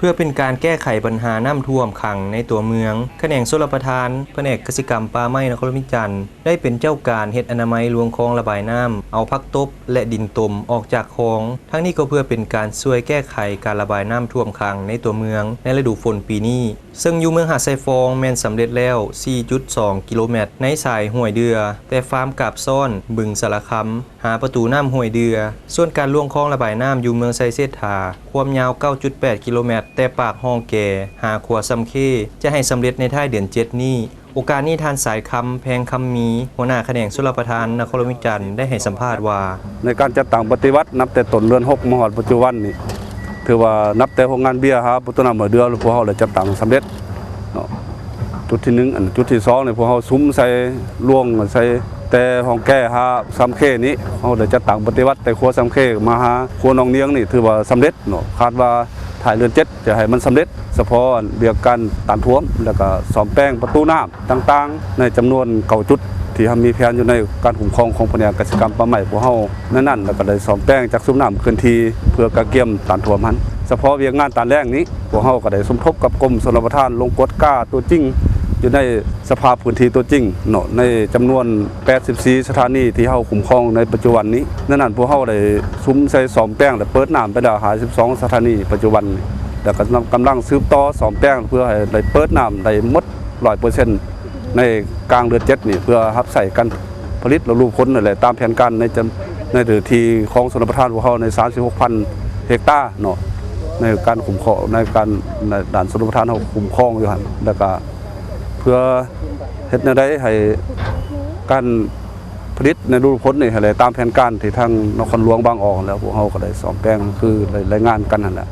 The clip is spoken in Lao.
ພື່ອເປັນການແກ້ໄຂບັນຫານ້ຳຖ້ວມຂັງໃນຕົວເມືອງ, ຂະແໜງຊົນລະປະທານ, ພະແນກກະສິກຳປ່າໄມ້ນະຄອນຫຼວງວຽງຈັນ ໄດ້ເປັນເຈົ້າການເຮັດອະນາໄມລວງຄອງລະບາຍນ້ຳ, ເອົາຜັກຕົບ ແລະ ດິນຕົມອອກຈາກຄອງ. ທັງນີ້ກໍເພື່ອເປັນການຊ່ວຍແກ້ໄຂການລະບາຍນ້ຳຖ້ວມຂັງໃນຕົວເມືອງໃນລະດູຝົນປີນີ້, ເຊິ່ງຢູ່ເມືອງຫາດຊາຍຟອງແມ່ນສຳເລັດແລ້ວ ສີ່ຈຸດສອງ ກິໂລແມັດ ໃນສາຍຫ້ວຍເດື່ອ ແຕ່ຟາມກາບຊ້ອນ ບຶງສາລະຄຳ ຫາປະຕູນ້ຳຫ້ວຍເດື່ອ. ສ່ວນການລວງຄອງລະບາຍນ້ຳຢູ່ເມືອງໄຊເສດຖາ ຄວາມຍາວ ເກົ້າຈຸດແປດ ກິໂລແມັດ ແຕ່ປາກຮ່ອງແກ ຫາຂົວຊຳເຄ ຈະໃຫ້ສຳເລັດໃນທ້າຍເດືອນເຈັດນີ້. ໂອກາດນີ້ ທ່ານ ສາຍຄຳ ແພງຄຳມີ ຫົວໜ້າຂະແໜງຊົນລະປະທານນະຄອນຫຼວງວຽງຈັນ ໄດ້ໃຫ້ສຳພາດວ່າ ໃນການຈັດຕັ້ງປະຕິບັດ ນັບແຕ່ຕົ້ນເດືອນຫົກມາຮອດປັດຈຸບັນນີ້ ຖືວ່ານັບແຕ່ໂຮງງານເບຍຫາປະຕູນ້ຳຫ້ວຍເດື່ອ ພວກເຮົາໄດ້ຈັດຕັ້ງສຳເລັດເນາະ ຈຸດທີໜຶ່ງ. ອັນຈຸດທີສອງນີ້ ພວກເຮົາສຸມໃສ່ລວງໃສ່ແຕ່ຮ່ອງແກຫາຊຳເຄນີ້ ເຮົາໄດ້ຈັດຕັ້ງປະຕິບັດແຕ່ຂົວຊຳເຄມາຫາຂົວໜອງນຽງນີ້ ຖືວ່າສຳເລັດເນາະ. ຄາດວ່າທ້າຍເດືອນເຈັດຈະໃຫ້ມັນສຳເລັດ ສະເພາະອັນວຽກການຕ້ານຖ້ວມ ແລ້ວກະສ້ອມແປງປະຕູນ້ຳຕ່າງໆ ໃນຈຳນວນເກົ້າຈຸດ ທີ່ເຮົາມີແຜນຢູ່ໃນການຄຸ້ມຄອງຂອງພະແນກກະສິກຳປ່າໄມ້ພວກເຮົາໃນນັ້ນ ແລ້ວກະໄດ້ສ້ອມແປງຈັກສູບນ້ຳເຄື່ອນທີ່ ເພື່ອກະກຽມຕ້ານຖ້ວມຫັ້ນ. ສະເພາະວຽກງານຕ້ານແລ້ງນີ້ ພວກເຮົາກະໄດ້ສົມທົບກັບກົມຊົນລະປະທານ ລົງກວດກາຕົວຈິງຢູ່ໃນສະພາບພື້ນທີ່ຕົວຈິງເນາະ ໃນຈຳນວນ ແປດສິບສີ່ສະຖານີທີ່ເຮົາຄຸ້ມຄອງໃນປັດຈຸບັນນີ້. ໃນນັ້ນພວກເຮົາໄດ້ສຸມໃສ່ສ້ອມແປງ ແລະ ເປີດນ້ຳໄປແລ້ວ ຫ້າສິບສອງສະຖານີປັດຈຸບັນນີ້ ແລ້ວກໍກຳລັງສືບຕໍ່ສ້ອມແປງ ເພື່ອໃຫ້ໄດ້ເປີດນ້ຳໄດ້ໝົດຮ້ອຍເປີເຊັນ ໃນກາງເດືອນເຈັດນີ້ ເພື່ອຮັບໃຊ້ການຜະລິດລະດູຝົນ ແລະ ຕາມແຜນການໃນຈຳ ໃນເນື້ອທີ່ຂອງຊົນລະປະທານພວກເຮົາໃນສາມສິບຫົກພັນເຮັກຕາເນາະ ໃນການຄຸ້ມຄອງ ໃນການ ໃນດ້ານຊົນລະປະທານເຮົາຄຸ້ມຄອງຢູ່ຫັ້ນ ແລ້ວກໍ ເພື່ອເຮັດແນວໃດໃຫ້ການຜະລິດໃນລະດູຝົນນີ້ໃຫ້ໄດ້ຕາມແຜນການທີ່ທາງນະຄອນຫຼວງບາງອອກ ແລ້ວພວກເຮົາກໍໄດ້ສ້ອມແປງ ຄືໄດ້ລາຍງານກັນຫັ້ນແຫຼະ.